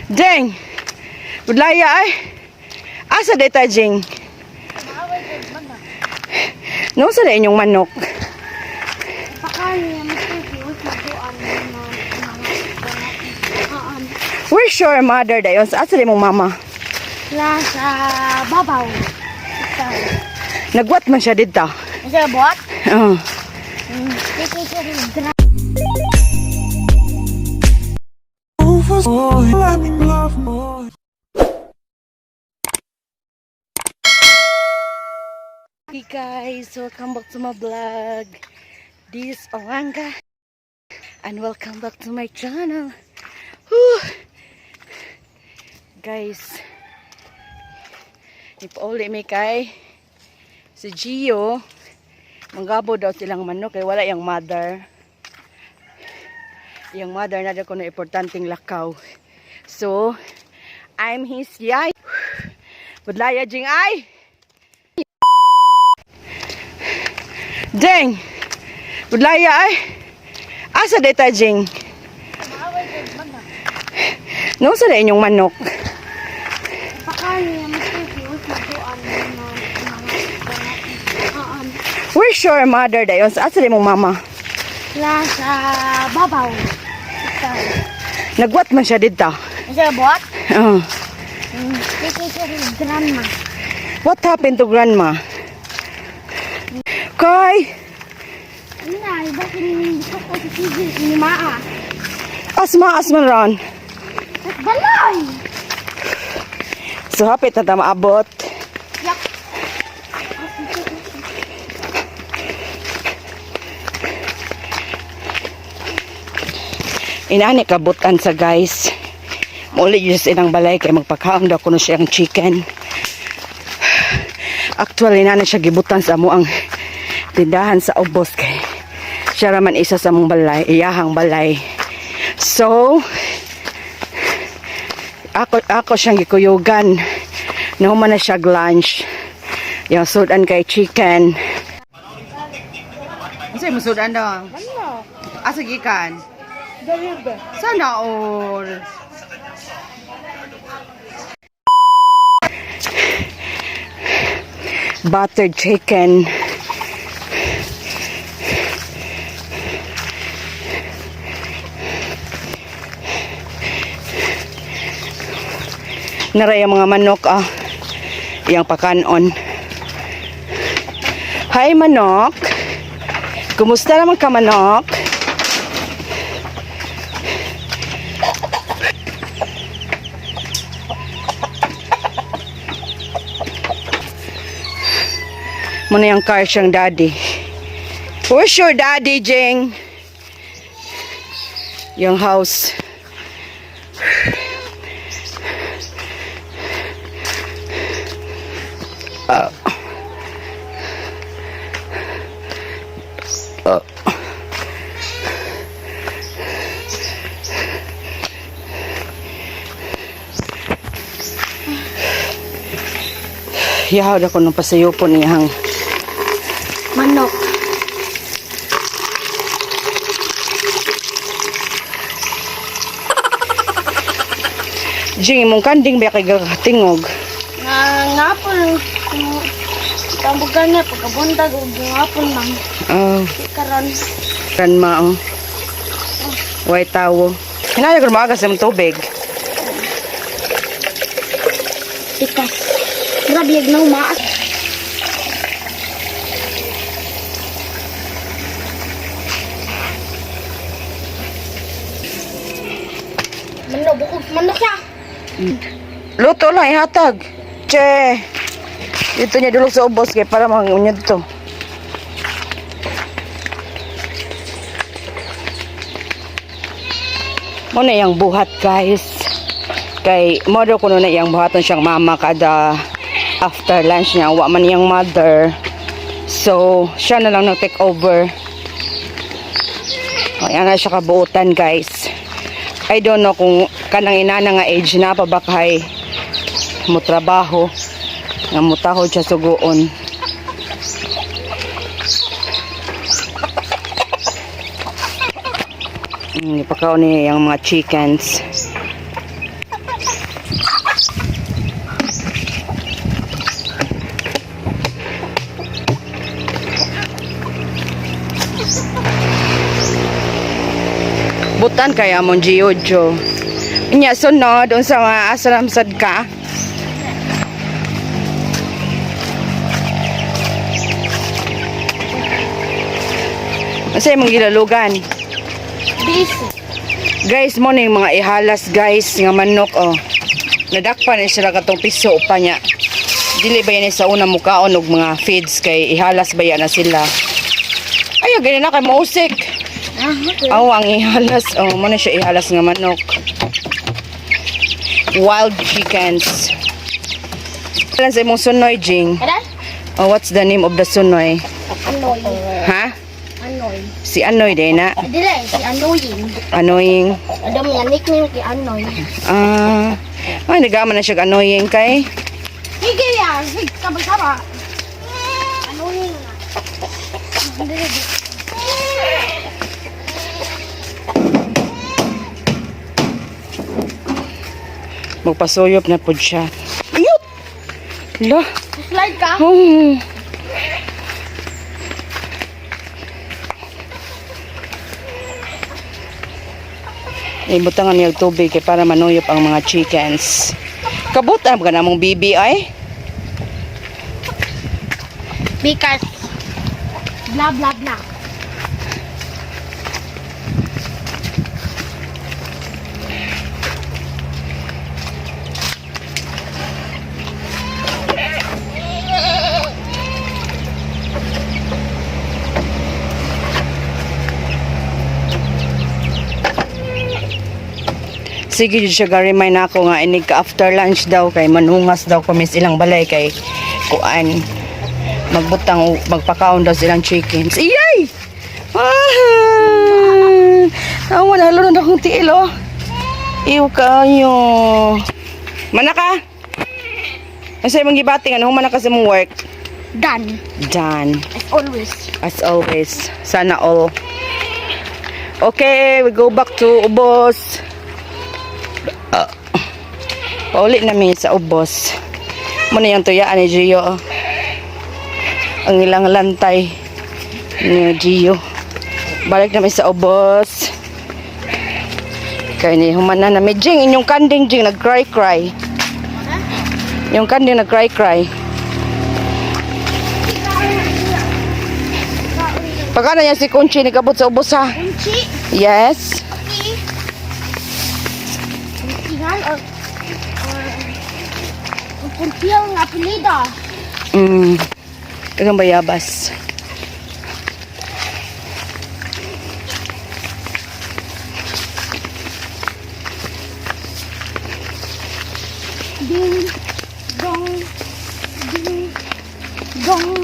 Jeng! Budlaya ay. Asa dita, Jeng? No sa inyong manok. Where's your mother dayon? Asa di mong mama? La sa babaw. Nagwat man siya dito. Sa buhat? Oh. Hey guys, welcome back to my vlog. This is Oranga and welcome back to my channel. Whew. Guys, ipauli mi kay si Gio. Manggabo daw silang manok kay wala yung mother. Yung mother na daw kuno importanteng lakaw. So, I'm his yay. Budlaya jing ay. Jeng! Budlaya ay! Asa dita, Jeng? No sa inyong manok. Where's your mother dayon? Asa di mong mama? La sa babaw. Nagwat man siya dito. Sa buhat? Oh. Grandma. What happened to grandma? Kay, Ano bakit gusto ko sa TV ni Maa? asma asma ron. At balay! So hapit na ta maabot. Yak! Inani kabutan sa guys. Muli yun sa inang balay kay magpakaon daw kuno siyang chicken. Actually na siya gibutan sa amo ang tindahan sa ubos kay siya raman isa sa among balay, iyahang balay. So ako siyang gikuyugan. Nahuman na siya lunch. Yung sudan kay chicken. Ano mo sudan daw? Ano? Asa gikan? Dalibe. Sana all. Buttered chicken. Naray ang mga manok ah. Iyang pakanon. Hi manok. Kumusta naman ka manok? Muna yung car siyang daddy. Where's your daddy, Jing? Yung house. Yaw na ko nung pasayupo niyang Manok. Jing, imong kanding ba kay tingog? Nga ngapon. Tambugan na pagkabuntag ug ngapon man. Oh, Karon. grandma oh. Way tawo. Hinaya ko maagas sa tubig. Tikas. Grabe yag na umaas. Manok, bukog manok siya. Luto lang ihatag. Che. Dito niya dulog sa ubos kay para mangunyad to. Mo na iyang buhat guys. Kay mo daw kuno na iyang buhaton siyang mama kada after lunch niya wa man iyang mother. So, siya na lang nag take over. Ayan na siya kabuutan guys. I don't know kung kanang inana nga age na pa ba kay mo trabaho nga mutahod siya suguon. Ipakaon niya yung mga chickens. Guys. Butan kaya mong Giorgio. Nya sunod unsa mga asa sad ka? Unsa imong gilalugan? Busy. Guys, mo na yung mga ihalas, guys, nga manok oh. Nadakpan ni sila katong piso pa niya. Dili ba yan sa una mukaon og mga feeds kay ihalas ba yan na sila. Ayaw, ganyan na kay mausik. Ah, okay. Aw, ang ihalas. Oh, mo na siya ihalas nga manok. Wild chickens. Alam sa imong sunoy, Jing. Ano? Oh, what's the name of the sunoy? Anoy. Ha? Anoy. Si Anoy din na. Dili, si Anoying. Annoying. Adam nga nickname kay Anoy. Ah, ay, nagama na siya annoying kay. Sige ya, sige kabay-kaba. Anoying na. Dili. Magpasuyop na pud siya. Iyot! La. Slide ka? Oh. Ibutangan niya og tubig kay para manuyop ang mga chickens. Kabut ang ka namong bibi ay. Because blah blah blah. Sige jud siya ga-remind ako nga inig ka after lunch daw kay manungas daw kami sa ilang balay kay kuan magbutang magpakaon daw silang chickens. Iyay! Ah! Awa na na akong tiil oh. Iw kayo. Manaka. Asa imong gibating ano human na ka sa imong work? Done. Done. As always. As always. Sana all. Okay, we go back to ubos. Pauli namin sa ubos. Muna yung tuyaan ni Gio, oh. Ang ilang lantay ni Gio. Balik namin sa ubos. Kaya ni humana na. Jing, inyong kanding, Jing, nag-cry-cry. Yung kanding nag-cry-cry. Pagkano niya si Conchi nagabot sa ubos ha? Kunchi. Yes. Okay. Kuntingan or kunti ang apelido. Kagang bayabas. Ding dong ding dong.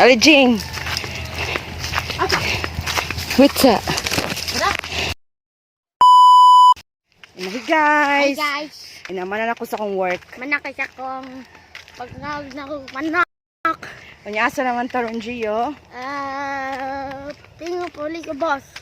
Ali Jing. Asa? What's up? Tara. Hey Hi guys. guys. Inamanan ako sa akong work. Manakit akong pag na ako manak. Unya asa naman taron Gio. Ah, tingo puli ko boss.